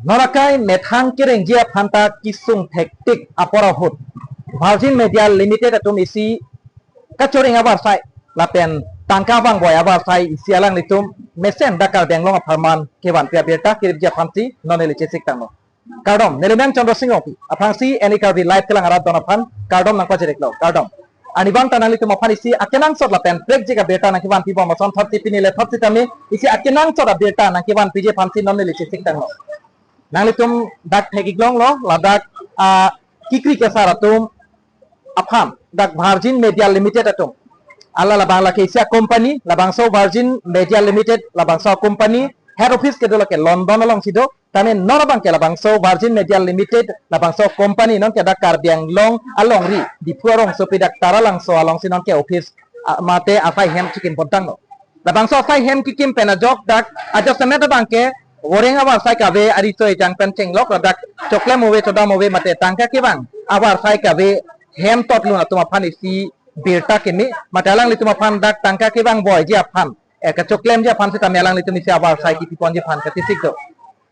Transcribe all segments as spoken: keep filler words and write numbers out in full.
Norakai methang kerengji aphanta kesung thektik apor ahut Virgin Media Limited atum isi kachoreng avarsai lapen tangka vangboi avarsai isi alanglitum mesen dak Karbi Anglong apharman kevanpi abirta kiripji aphansi non neli chesik tanglo. Kardom, neli men Chandra Singh Rongpi, aphrangsi N E Karbi Live kelang arat don aphan kardom nangpajir-iklo, kardom. Arnivang ta nanglitum aphan isi akenangsot lapen prekjik abirta nangkevanpi bom ason thotsi pini le thotsi tame isi akenangsot abirta nangkevanpiji aphansi non neli chesik tanglo. Nanglitum dak thek-iklonglo, ladak, ah, kikri kesar atum aphan, dak Virgin Media Limited atum. Ala labang lake isi a-company, labangso Virgin Media Limited, labangso company head office kedo lake London alongsi do. Tame non abangke labangso Virgin Media Limited, labangso company nonke dak Karbi Anglong alongri, Diphu arongsopi dak Taralangso alongsi nonke office, ah, mate asai hem chikim pontanglo. Labangso asai hem kekim pen ajok dak ajok semet abangke voreng avarsai kave ariso ejang pen chenglok, ladak choklem ove chodam ove mate tangka kevang avarsai kave hem totlun atum aphan isi birta keme mate alanglitum aphan dak tangka kevang boiji aphan, eh, kachoklemji aphan sitame alanglitum isi avarsai kepiponji aphan kachesik do.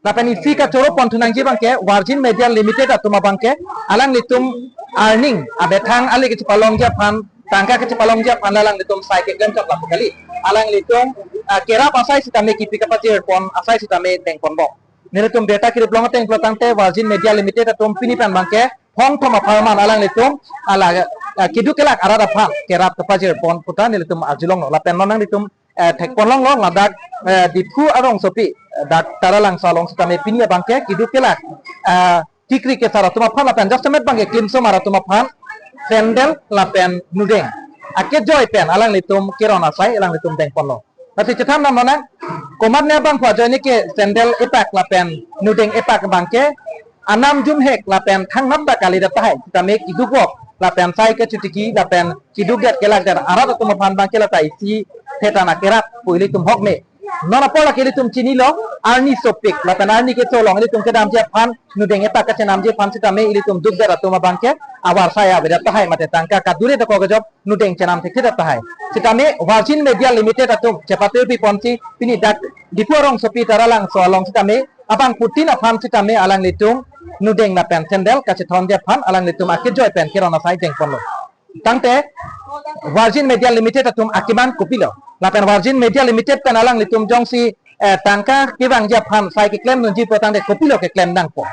Lapen isi kachoro ponthu nangji abangke Virgin Media Limited atum abangke alanglitum earning amethang ale kachepalongji aphan, tangka kachepalongji aphan alanglitum sai keklem chot lapu kali. Alanglitum, ah, kerap asai sitame kipi kapajir pon asai sitame dengpon bom. Nelitum birta kiriplong ateng pulo tangte Virgin Media Limited atum pini pen abangke phongthom apharman alanglitum ala, ah, keduk kelak arat aphan kerap kapajir pon puta nelitum arjulonglo. Lapen non nanglitum, eh, thekponlonglo, ladak, eh, Diphu arongsopi, eh, dak Taralangso along sitame pini abangke keduk kelak, eh, kikri kesar atum aphan lapen jasemet abangke klimsomar atum aphan sandal lapen nudeng akejoi pen alanglitum keron asai alanglitum dengponlo. Lasi chethan nam nang, komatne abang phu ajoine ke sandal epak lapen nudeng epak abangke anam jumhek lapen thangnat ta kalidet tahai sitame keduk vok lapen sai kachotiki lapen keduk det kelak det arat atum aphan abangke lata isi thetan akerap pu ilitum hokme. Non apor lake ilitum chinilo, arni sopik lapen arni keso along ilitum kedamji aphan, nudeng epak kachenamji aphan sitame ilitum dukdet atum abangke avarsai avedet tahai mate tangka kadure dokok ajok nudeng chenam thekthedet tahai. Sitame Virgin Media Limited atum chepate piponsi pini dak Diphu arongsopi Taralangso along sitame abangphutin aphan sitame alanglitum nudeng lapen sandal kachethonji aphan alanglitum akejoi pen keron asai dengponlo. Tangte Virgin Media Limited atum akeman kopilo? Lapen Virgin Media Limited pen alanglitum jongsi, eh, tangka kevangji aphan sai keklemdunji pulo tangte kopilo keklem nangpo?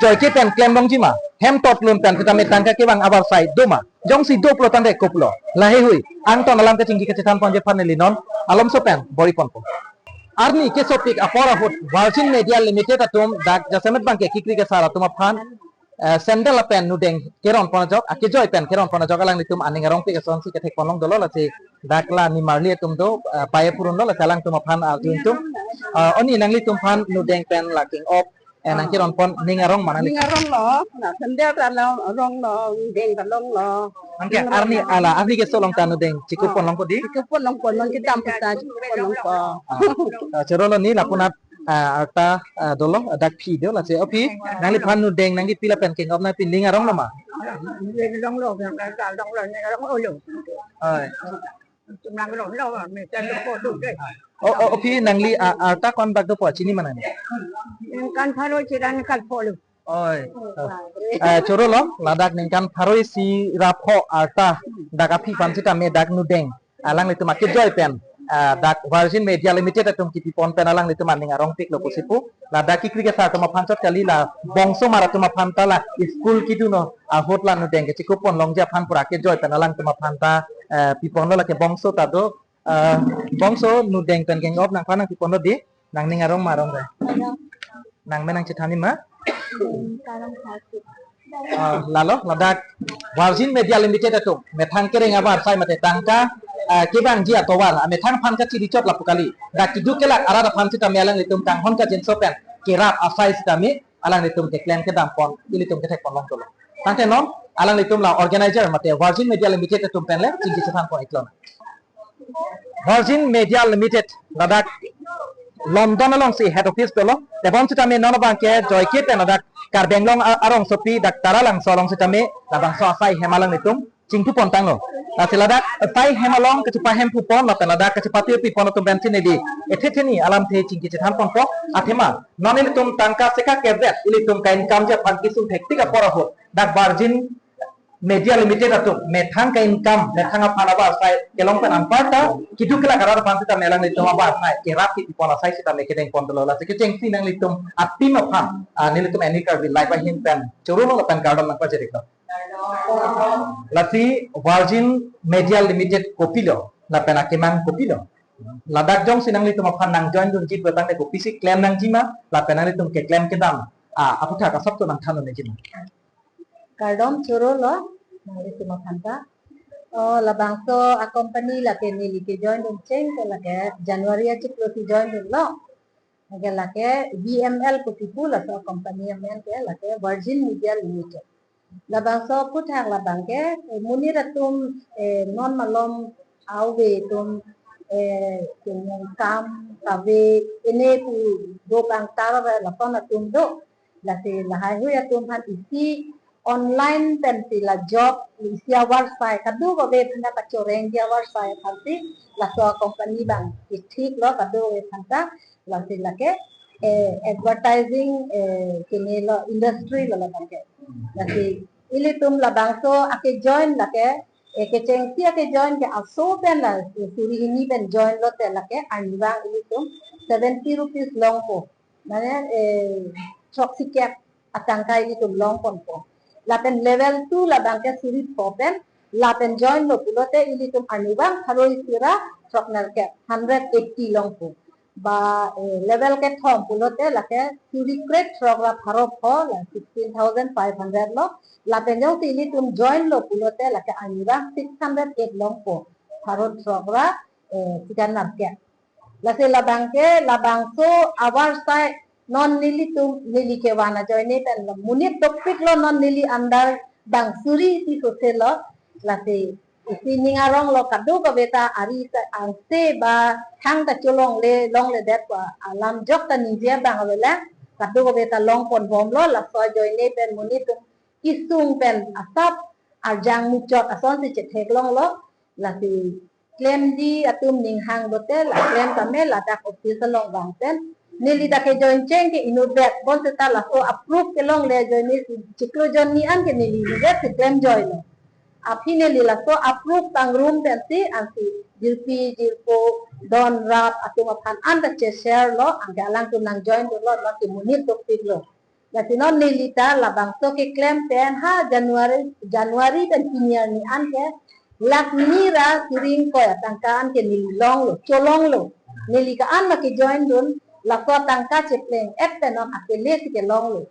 Joike pen klem longji ma? Hem totlun pen sitame tangka kevang avarsai do ma? Jongsi do pulo tangte kopilo? Laheihui angton alam kachingki kachethan ponji aphan neli non alomso pen bor-iponpo. Arni kesopik apor ahut Virgin Media Limited atum dak jasemet abangke kikri kesar atum aphan, eh, sandal lapen nudeng keron pon ajok, akejoi pen keron pon ajok alanglitum aning arongpik asonsi kethekponlong dolo. Lasi dak la nimarli atum do, eh, paye purun lo, lasi alangtum aphan arjuntum. Eh, oni nanglitum aphan nudeng pen la king op, eh, nangkeron pon ning arong ma nangli? Ning aronglo, la sandal ta long, aronglo, nudeng ta longlo. Nangke arni ala, arni keso along ta nudeng chikup ponlongpo di? Chikup ponlongpo, non kedam puta chikup ponlongpo. Ah, ah, chorolo ni lapunat, ah, arta, ah, dolo, ah, dak phi do, lasi, oh, phi, nangliphan nudeng nangkepi lapen king op nangpi, ning aronglo ma? Ning aronglo, ning aronglo, ning aronglo. Oi. Ning aronglo, mesen dopo do ke. Oh, oh, oh, phi, nangli, ah, arta ko-an bak dopo, chini ma nangli? Ningkan pharo isi ra ningkan pharo. Oi. Eh, chorolo, ladak ningkan pharo isi ra pho arta dak aphi aphan sitame dak nudeng alanglitum akejoi pen, eh, dak Virgin Media Limited atum kipipon pen alanglitum aning arongpiklo pusi pu. Ladak kikri kesar atum aphan chot kali, la bongsomar atum aphan ta la school kedun ahut la nudeng kechikup ponlongji aphan pura akejoi pen alangtum aphan ta, eh, piponlo. Lake bongso ta do, eh, bongso nudeng pen king op nangphan nangpiponlo di. Nangning arong ma arong re? Nangmen nangchethan-i ma? Ah, lalo, ladak Virgin Media Limited atum methang kereng avarsai mate tangka, ah, kevangji atovar, ah, methang aphan kachiri chot lapu kali. Dak keduk kelak arat aphan sitame alanglitum kanghon kangjinso pen kerap asai sitame alanglitum keklem kedam pon, ilitum kethekponlong dolo. Tangte non alanglitum la organizer mate Virgin Media Limited atum pen le chingki chethan pon-iklo. Virgin Media Limited ladak London alongsi head office dolo. Tebon sitame non abangke joike pen ladak Karbi Anglong a-, arongsopi dak Taralangso along sitame labangso asai hem alanglitum chingthu pon tanglo. Lasi ladak sai hem along kachepahem phu pon lapen ladak kachepate pi pon atum pensi neli ethe theni alamthe chingki chethan ponpo. Athema non ilitum tangka seka kevret ilitum ka-income ji aphan kesung thektik apor ahut dak Virgin Media Limited atum methang ka-income, methang aphan avarsai kelong pen anparta keduk kelak arat aphan sitame alanglitum avarsai kerap pi pon asai sitame kedeng pon dolo. Lasi kechengsi nanglitum a-team aphan, ah, nelitum Any Karbi Live ahin pen choro lo lapen kardom nangpajirlo. Lasi Virgin Media Limited kopilo lapen akemang kopilo? Ladak jongsi nanglitum aphan nang join dunji pu tangte kopisi klem nangjima lapen nanglitum keklem kedam, ah, aphuthak asap tu nangthan nangjima. Kardom choro lo nanglitum aphan ta. Oh, labangso a-company lake neli kejoin dun cheng ke lake January achiklo si join dunlo. Lake lake V M L pusi pu laso company amen ke lake Virgin Media Limited. Labangso aphuthak labang ke, eh, monit atum, eh, non malom ave atum, eh, kemung kam kave ene pu do bang tar ave lason atum do. Lasi lahaihui atum aphan isi online pensi la job, isi avarsai kadokave aphan kachorengji avarsai aphansi laso company bang kethik lo kadokave aphan ta. Lasi lake, eh, advertising, eh, kene lo industry lo labang ke. Lasi ilitum labangso akejoin lake, eh, kechengsi akejoin ke aso pen la, eh, suri hini pen join lote lake arnivang ilitum seventy rupees longpo. Mane, eh, throksi kep atangka ilitum long ponpo. Lapen level two labang ke suri pho pen, lapen join lo pulote ilitum arnivang pharo isi ra throknerkep, hundred eighty longpo. Ba, eh, level kethom pulote lake suri kre throk ra pharo pho la sixteen thousand five hundred lo. Lapen jongsi ilitum join lo pulote lake arnivang six hundred eight longpo. Pharo throk ra, eh, sika nerkep. Lasi labang ke, labangso avarsai non nelitum, neli kevan ajoine pen lo. Monit dopik lo non neli andar bang suri isi sose lo. Lasi isi ning arong lo kadokave ta ari sa angse ba thangta cholongle, longledet pu alam jok ta ningje abang avelang. Kadokave ta long ponbomlo, laso ajoine pen monit atum kesung pen asap arjang muchot asonsi chetheklonglo. Lasi klemji atum ning hang lote la klem tame ladak office along vang pen. Neli dak kejoin cheng ke inutvet bonseta laso approve kelongle ajoine si chiklo jonni an ke neli inutvet si klem joilo. Aphi neli laso approve pangrum pensi ansi jirpi jirpo don rap atum aphan anta che-share lo, anke alangtum nang join dunlo, non ke monit dopik lo. Lasi non neli ta labangso keklem pen ha January, January pen pini arni an ke lakh ni ra suri ingkoi atangka an ke neli longlo, cholonglo. Neli ka-an ma kejoin dun, laso atangka chepleng-et pen non akele si kelonglo.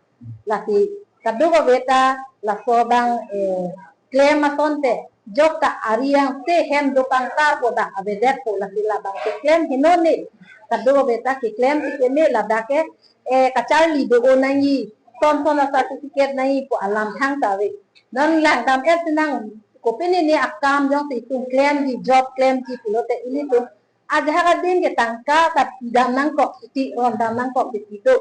Lasi kadokave ta laso bang, eh, klem asonte jok ta ari angse hem do pangtar pu dak avedetpo, lasi labang keklem henone. Kadokave ta keklem si keme ladak ke, eh, kacharli do-o nangji, son son a-certificate nangji pu alam thangta ave. Non langdam-et si nang kopine ne akam jongsi itum klemji, job klemji pulote ilitum ajahak adin ke tangka ta pidam nangkok siti, rondam nangkok siti do.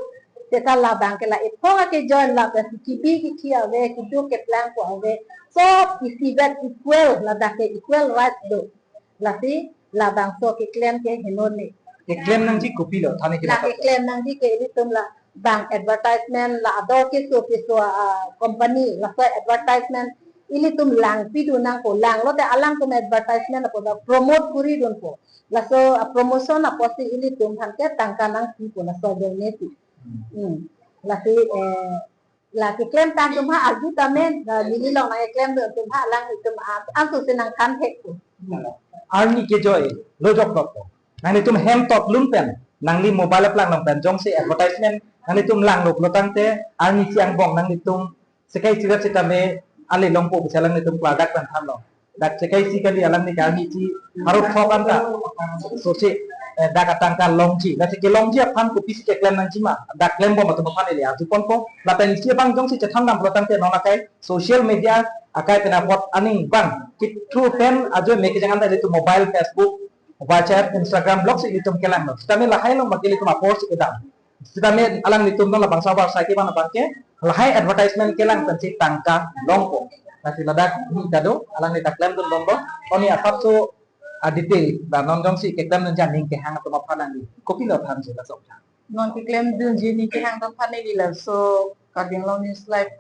Seta labang ke la ephong akejoin lapen kibi kithi ave, keduk keplang ko ave. Sob isivet equal, ladak ke equal right do. Lasi labangso keklem ke henone. Keklem nangji kopilo, thani ke la keklem nangji ke ilitum la bang advertisement la ador keso keso, ah, company laso advertisement ilitum langpidun nangpo, langlote alangtum advertisement apot promote kori dunpo. Laso, ah, promotion apotsi ilitum aphan ke tangka nangpipo laso ajoine si. Hmm. Lasi, eh, la keklem tang atum ha arju tame, eh, neli long nang keklem dun atum ha alanglitum, ah, ansu si nangthan thekpo. Arni kejoi lo jok dokpo. Nanglitum hem toklun pen, nangli mobile aplang long pen jongsi advertisement nanglitum langlo pulotangte arni si angbong nanglitum sekai sirat sitame ale longpo bisa alanglitum klardak pen thanlo. Dak sekai si kali alangli kami si harut thok anta. So si, eh, dak atangka longji. Dak si kelongji aphan kopisi keklem nangjima. Dak klembom atum aphan ili arju ponpo. Lapen isi abang jongsi chethan dam pulotangte non akai social media akai pen apot aning bang kithu pen ajo me kejang anta ilitum mobile, Facebook, WhatsApp, Instagram, blog si ilitum kelanglo. Sitame lahai long bagi ilitum apor si kedam. Sitame alanglitum non labangso avarsai kevan abang ke lahai advertisement kelang pensi tangka longpo. Lasi ladak ni kado, alangli ta klemdun bomlo. Oni asapso a detail, la non jongsi keklemdunji aning kehang atum aphan nangli kopilo thanji laso aphan? Non keklemdunji aning kehang atum aphan neli laso Karbi Anglong News Live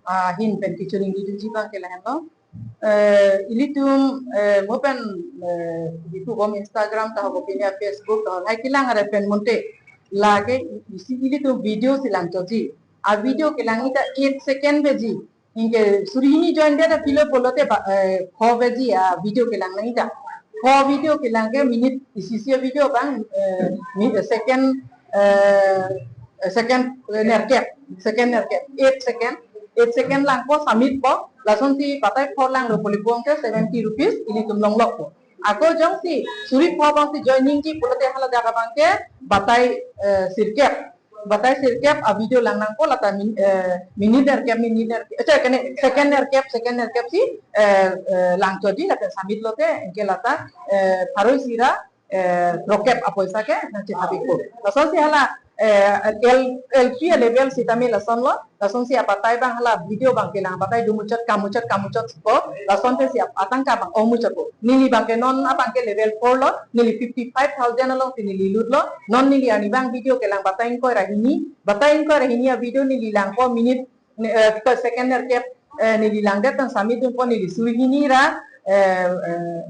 ahin pen kachiningridunji abangke lahenlo. Eh, ilitum, eh, mo pen, eh, itum Instagram ta ho kopine Facebook ta ho, lahai kelang arep pen munte lake isi ilitum video si langchotji. A video kelang ita eight second veji. Anke suri hini join det apilo pulote ba, eh, pho veji a video kelang nang ita. Pho video kelang ke minute isi isi video abang, eh, mi-, second, eh, second, eh, nerkep, second nerkep, eight second, eight second langpo, submit po, lasonsi batai pho langlo pu pulote seventy rupees ilitum longlokpo. Ako jongsi suri pho abangsi join nangji pulote haladak abangke batai, eh, sirkep. Batai sirkep a video lang nangpo, lata min-, eh, minute nerkep, minute nerkep, eh, kene, second nerkep, second nerkep si, eh, eh, langchotji lapen submit lote, anke lata, eh, pharo isi ra, eh, throkep apoisa ke nangchethapikpo. Lasonsi hala, eh, L, L three level sitame lasonlo, lasonsi abatai abang hala video abang kelang, batai dumuchot, kamuchot, kamuchotpo, lason pensi ap-, atangka abang ongmuchotpo. Neli abangke non abangke level four lo, neli fifty-five thousand alongsi neli lutlo, non neli arni abang video kelang batai ingkoi ra hini, batai ingkoi ra hini a video neli langpo minute, ne-, eh, per second nerkep, eh, neli langdet pen submit dunpo neli suri hini ra, eh, eh,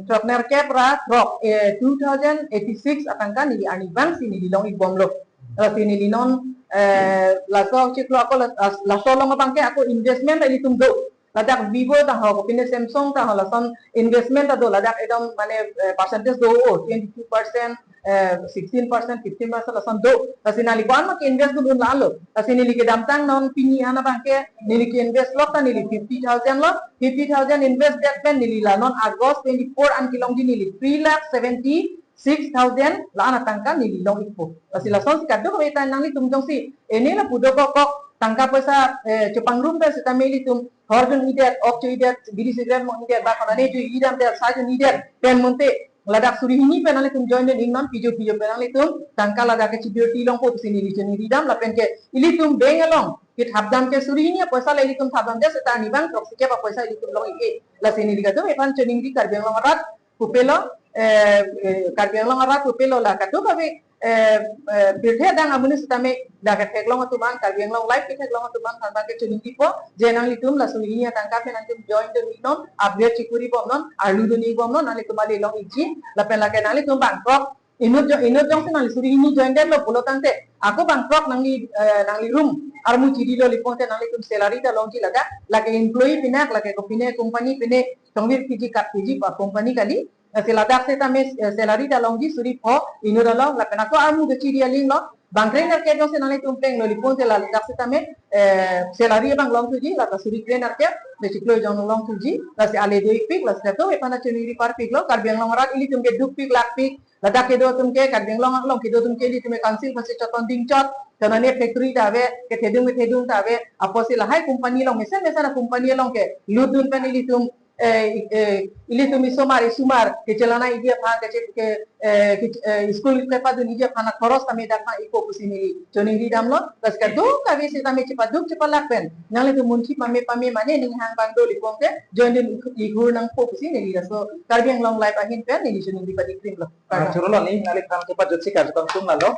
throk nerkep ra throk, eh, two thousand eighty-six atangka neli arni abangsi neli long-ik bomlo. Lasi neli non, eh, laso chiklo ako la-, las-, laso along abangke ako investment ta ilitum do. Ladak Vivo ta ho, kopine Samsung ta ho, lason investment ta do, ladak ekdom mane, eh, percentage do, oh, twenty-two percent, eh, sixteen percent, fifteen percent lason do. Lasi nangli ko-an ma ke-invest dun un lalo. Lasi neli kedamtang non pini an abangke, neli ke-invest lok ta neli fifty thousand lo, fifty thousand invest det pen neli la non August twenty-four an kelongji neli three lakh seventy six thousand la-an atangka neli long-ikpo. Lasi lasonsi kadokave ta nanglitum jongsi ene lapu dokok tangka poisa, eh, chepangrum pen sitame ilitum hor dun-idet, ok cho-idet, biri cigarette mong-idet, ba konane cho-idamdet, sa dun-idet pen munte ladak suri hini pen nanglitum join dun-ik non, pijo pijo pen nanglitum tangka ladak ke chibirti longpo pusi neli chiningridam lapen ke ilitum bank along kethapdam ke suri hini apoisa la ilitum thapdamdet seta arni abang throksikep apoisa ilitum long-ik-e. Lasi neli kadokave aphan chiningri Karbi Anglong arat pupelo, eh, eh, Karbi Anglong arat pupelo la kadokave, eh, eh, pirthe adang amonit sitame dak ketheklong atum an, Karbi Anglong Live ketheklong atum an aphan abangke chiningripo, je nanglitum la suri hini atangka pen nanglitum join dun-ik non, upgrade chikuri bom non, arlu dun-ik bom non, nanglitum ale long-ikji, lapen lake nanglitum bang throk, inut jo-, inut jongsi nangli suri hini join detlo pulo tangte, ako bang throk nangli, eh, nangli room armu chirilo lapu tangte nanglitum salary ta longji ladak, lake employee pinak, lake kopine company pine, tongvir piji kat piji pa company kali, eh, si ladak sitame, eh, salary ta longji suri pho inut along, lapen ako armu kechiri aling lo, bang kre nerkep jongsi nanglitum plenglo lapu tangte ladak sitame, eh, salary abang longthuji, lata suri kre nerkep, de chiklo jon longthuji, lasi ale do-ikpik, lasi kadokave aphan chiningri parpiklo, Karbi Anglong arat ilitum ke dukpik lakpik, ladak kedo atum ke, Karbi Anglong along kedo atum ke ilitum ke council aphansi choton dingchot, konane factory ta ave, kethedung kethedung ta ave, apotsi lahai company along, mesen mesen a-company along ke lut dun pen ilitum, eh, eh, ilitum isomar isomar kechelang-ikji aphan, keche-, ke, eh, ke, eh, school kepadun-ikji aphan akhoros tame dak ma-ikpo pusi neli chiningridamlo, lasi kadokave sitame chepaduk chepalak pen nanglitum munthi pame pame mane ning hang bang do lapu tangte join dun-ik hur nangpo pusi neli laso Karbi Anglong Live ahin pen neli chiningri padi krimlo. Ah, chorolo ni, nangliphan kepajutsi karjukam tum lalo.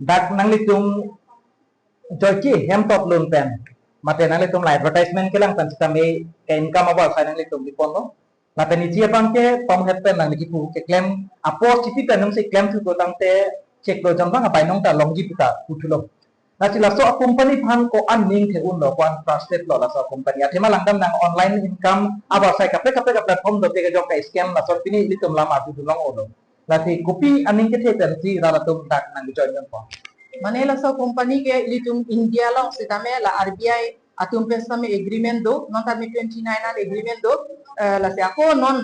Dak nanglitum joike hem top loan pen, mate nanglitum la advertisement kelang pen sitame ke-income abang sai nanglitum biponlo. Lapen isi abangke pamhet pen nangli kipu keklem apor chipi pen nangsi klemthu ko tangte chiklo jon abang abainong ta longji puta puthulo. Lasi laso a-company aphan ko-an ning the-unlo, ko-an trusted lo laso a-company. Athema langdam nang online income abang sai kaprek kaprek a-platform dote kejok ka-scam, laso pini ilitum lam arjudun long-olo. Lasi kopi aning kethe pensi rat atum dak nangjoin nangpo? Mane laso company ke ilitum India along sitame la R B I atum pen sitame agreement do, non tame twenty-nine an agreement do, eh, lasi ako non,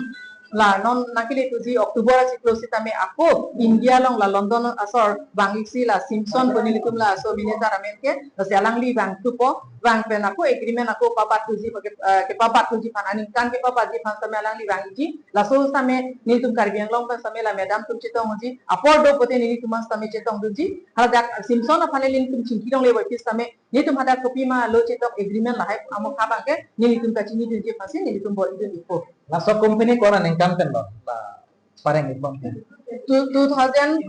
la non nangkele thuji October achiklo sitame ako India along la London asor vang-iksi la Simpson pu nelitum laso minister amen ke, lasi alangli vangthupo, vang pen ako agreement ako pabat thuji, ke, eh, kepabat thuji aphan, aningkan kepabatji aphan sitame alangli vang-ikji, laso sitame nelitum Karbi Anglong pen sitame la madam atum chetongji, apor do pute nelitum an sitame chetongdunji, haladak Simpson aphan nelitum chingki longle bai pi sitame, Nelitum hadak kopima lo chetok agreement lahai amokha abangke nelitum kachinidunji aphansi nelitum bor-idun ikpo. Laso company ko-an aningkan pen lo la pareng ikbom ke? Two, two thousand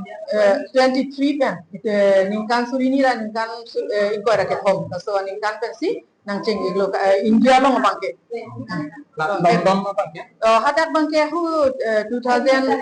twenty-three pen, ite ningkan suri hini ra ningkan su-, eh, ingkoi ra kethom. Laso aningkan pensi nangcheng-iklo, eh, India along abangke. La, oh, London abangke? Oh, hadak abangke hu, eh, two thousand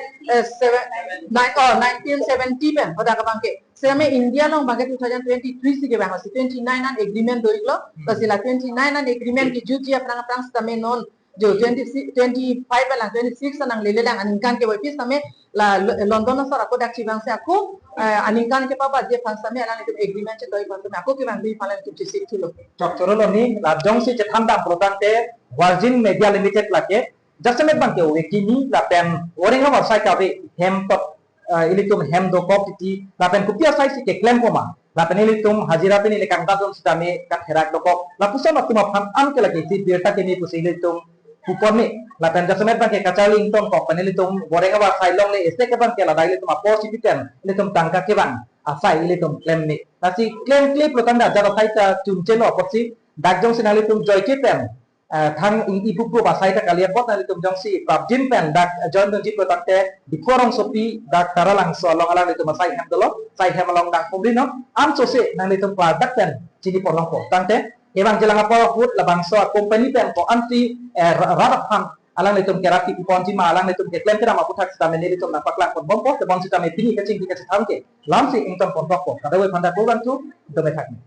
seven, nine, oh, nineteen seventy pen hadak abangke. Sitame India along abangke two thousand twenty-three si kevang, lasi twenty-nine an agreement do-iklo. Hmm. Lasi la twenty-nine an agreement kejutji aphrang aphrang sitame non jo twenty-six, twenty-five alang twenty-six alang lele lang aningkan kevoipi sitame la L-, London asar ako dak chevangsi ako, eh, aningkan kepabatji aphan sitame alanglitum agreement chetoi aphan sitame ako kevangpi aphan alanglitum chesik thulo. Chokchoro lo ni, la jongsi chethan dam pulo tangte Virgin Media Limited lake jasemet abangke ove kini lapen voreng avar asai kave hem tot, eh, ilitum hem dokok titi lapen kopi asai si keklem koma lapen ilitum hajira pini le kangdadun sitame katherak dokok lapuson atum aphan an ke lake isi birta keme pusi ilitum pupon ni lapen jasemet abangke kacharli ingtonkok pen ilitum voreng avar asai longle ese ke abangke ladak ilitum apor si piten ilitum tangka kevang asai ilitum klem ni. Lasi klemkle pulo tangte ajat asai ta chunchelo apotsi dak jongsi nanglitum joike pen, eh, thang ing-i bukbuk asai ta kali apot nanglitum jongsi prapjin pen dak join dunji pulo tangte Diphu rongsopi dak Taralangso along alanglitum asai hem dolo, asai hem along dang pumri no, ansose nanglitum klardak pen chini pon longpo. Tangte kevangjilang apor ahut labangso a-company pen ko-ansi, eh, ra-, rat aphan alanglitum kerap kipi ponji ma alanglitum keklem kedam aphuthak sitame nelitum nangpaklang ponbompo, tebon sitame pini kachingki kachethan ke lamsi ington ponbompo. Kadokave aphan dak kurvangthu, dome thak ni.